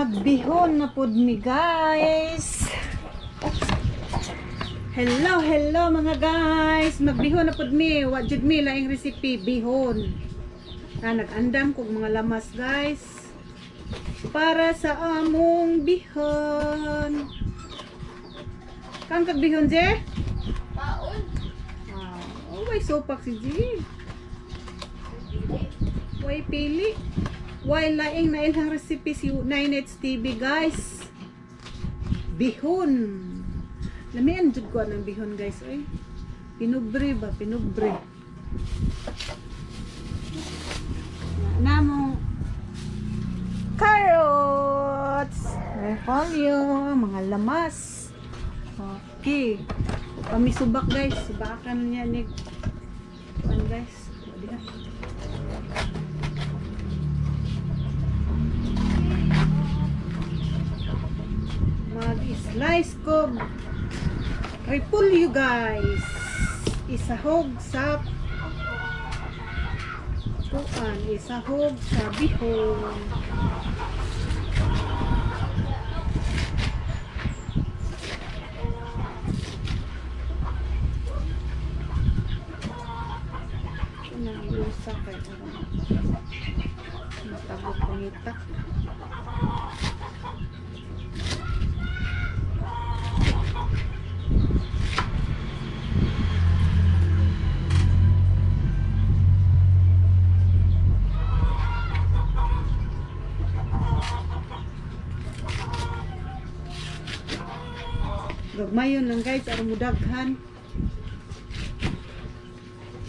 Magbihon na pud mi, guys. Hello, hello, mga guys. Magbihon na pud mi. Wa jud mi laing recipe, bihon. Ah, nag-andam kog mga lamas, guys. Para sa among bihon. Kang kag bihon, Je? Kaon. Ah, oh, way sopak si G. Way pili. Way laing na ilang recipe si 9H TV, guys. Bihon. Lamian jud ko ng bihon, guys, oy. Pinubre ba? Pinubre. Na namo carrots, repolyo, mga lamas. Okay. Pamisubak, guys. Subakan niya ni kuan, guys. Di ha. Mag-slice ko repolyo, guys. Isahog sa kuan, isahog sa bihon. Ito na ang usa kay matagok pangita. Gagmayon lang, guys, aron mo daghan.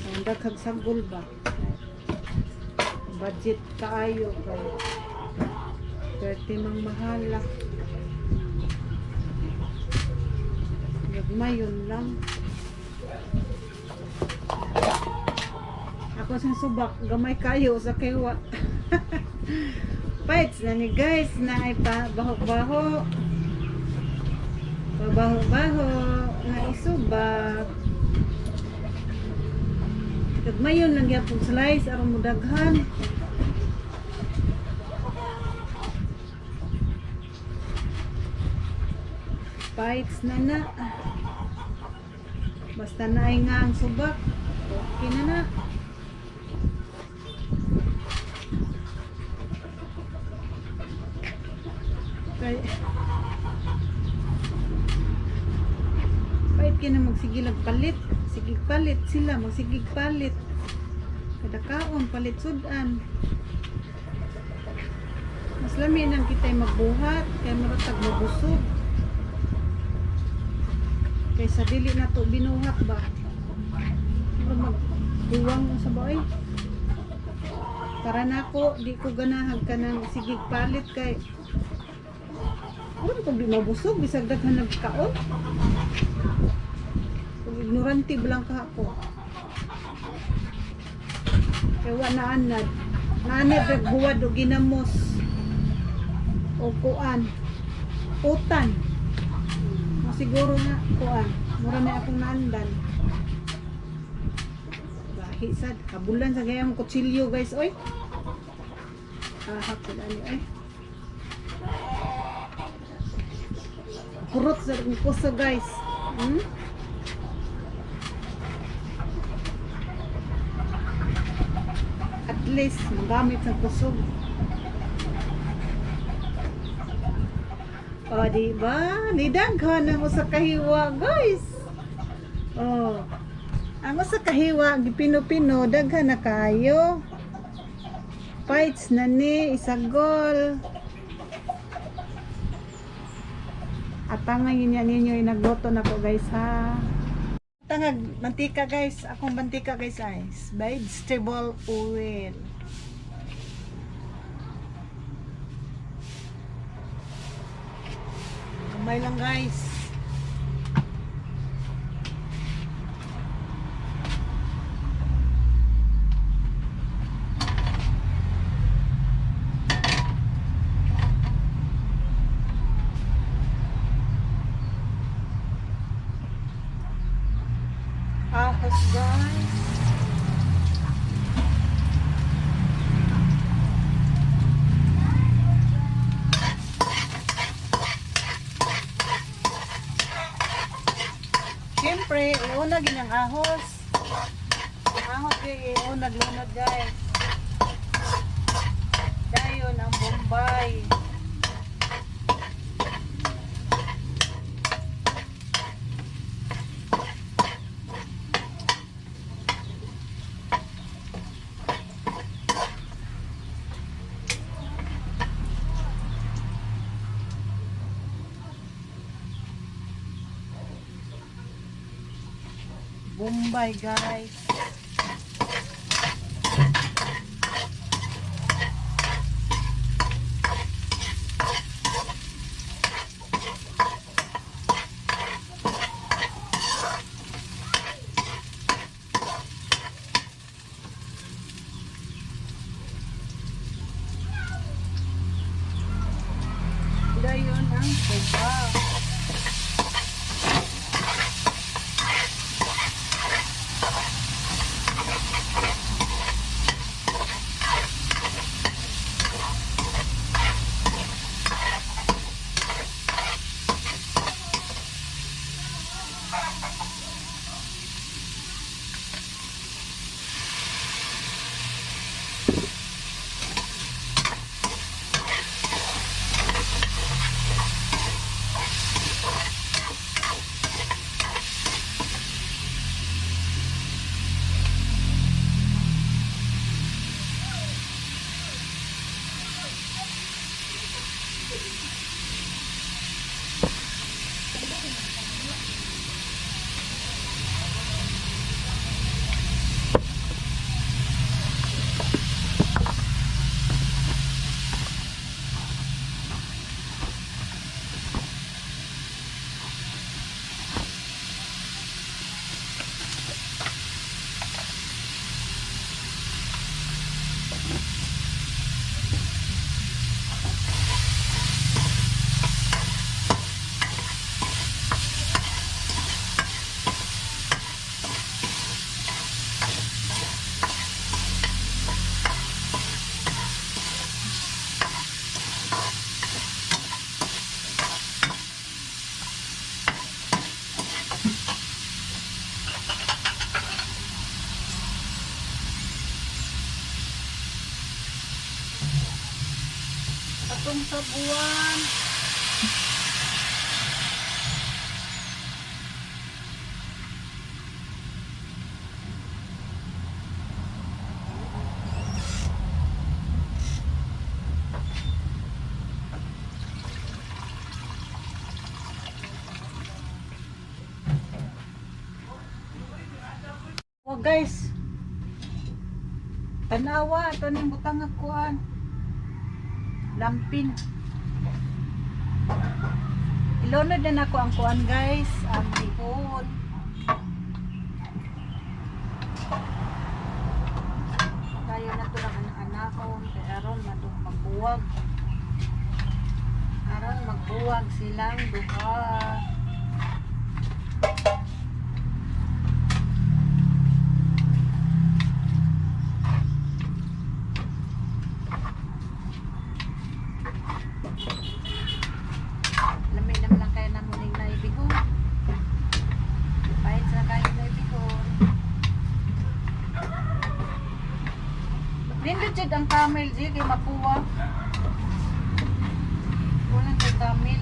Ang daghang sanggol ba? Budget kaayo kay 30 mang mahala. Gagmayon lang. Ako sa subak, gamay kayo sa kaywa. Fights na ni, guys, na ay pa baho-baho. Pabaho-baho nga isubak. Gagmayon lang gyapon slice aron mo daghan. Bites na na. Basta na ay nga ang subak. Okay na na. Kay pait kay na magsigilag palit. Sigig palit sila, magsigig palit. Kada kaon, palit sudan. Mas lami nang kita'y magbuhat, kay maratag mabusog. Kaysa dili na to binuhat ba. Mura magduwang sa ba oy. Para nako, di ko ganahag ka ng sigig palit kay mura kung di mabusog, bisag daghan nagkaon. Kung ignorante lang ka ako. Kaya wa na anad. Naanad nagbuwad o ginamos. O kuan. Utan. O siguro nga kuan. Mura na akong naandan. Bahi sad. Kabulan sa gayang kutsilyo, guys. Oy. Ahak ko ani oy. Kurot sa kuso, guys. At least magamit sa kusog. O, di ba? Nidaghan ang usa ka hiwa, guys. O. Ang usa ka hiwa, gipino-pino, daghan na kayo. Fights na ni, isagol. At tangay niya ninyo, nagluto na ko, guys, ha. Tangag mantika, guys, akong mantika, guys, ay vegetable oil. Kamay lang, guys. Ahos, guys. Iuna ginang ahos. Ahos kay iuna lunod, guys. Dayon ang Bombay. Bombay, guys. Dayon ang suba. Atong sabuan. Oh guys. Tanawa ato ning butang kuan. Lampin. Ilunod na nako ang kuan, guys, ang bihon. Tayo na to lang ang anakon kay aron madung magbuwag. Aron magbuwag silang duha. Lamay naman lang kaya na muning naibihon. Pahit sa kayo naibihon. Nindot jud ang camel, G, kay mapuwa. Walang kay camel.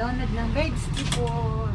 Lunod ng vegetable.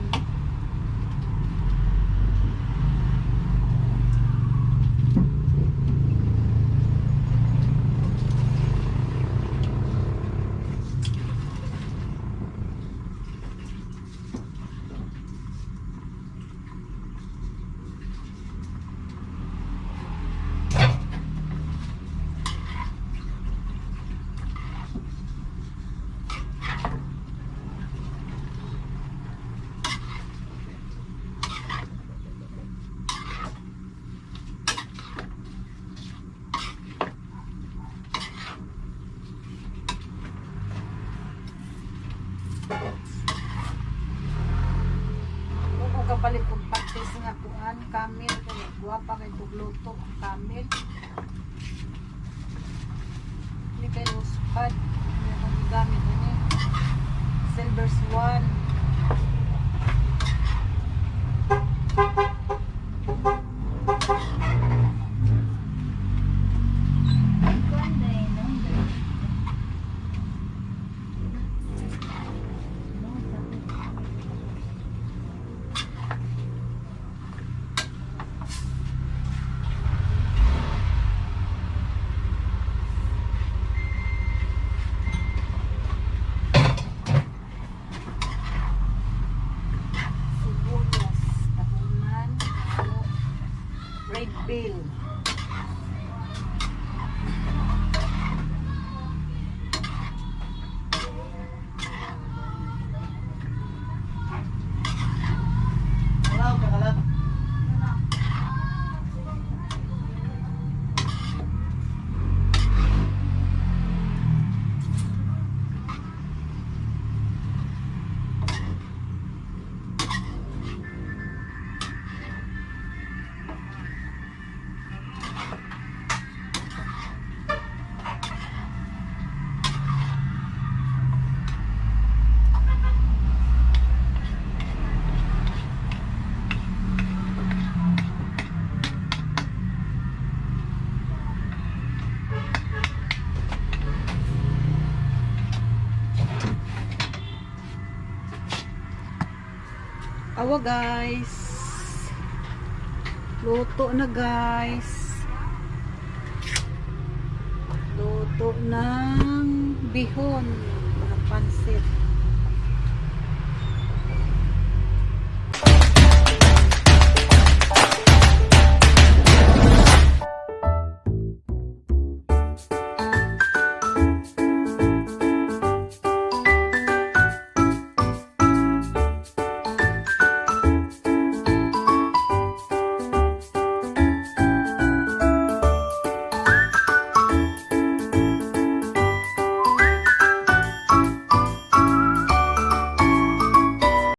Kung kapalit kong patis nga kuan, camel, kay guwapa kay tugluto ang camel. Hindi kay uspad. Hindi akong gigamit ini. Silver Swan. Sibuyas, tahunan, ano, red bill. Wala, kakalat. Awa, guys. Luto na, guys. Luto ng bihon na pansit.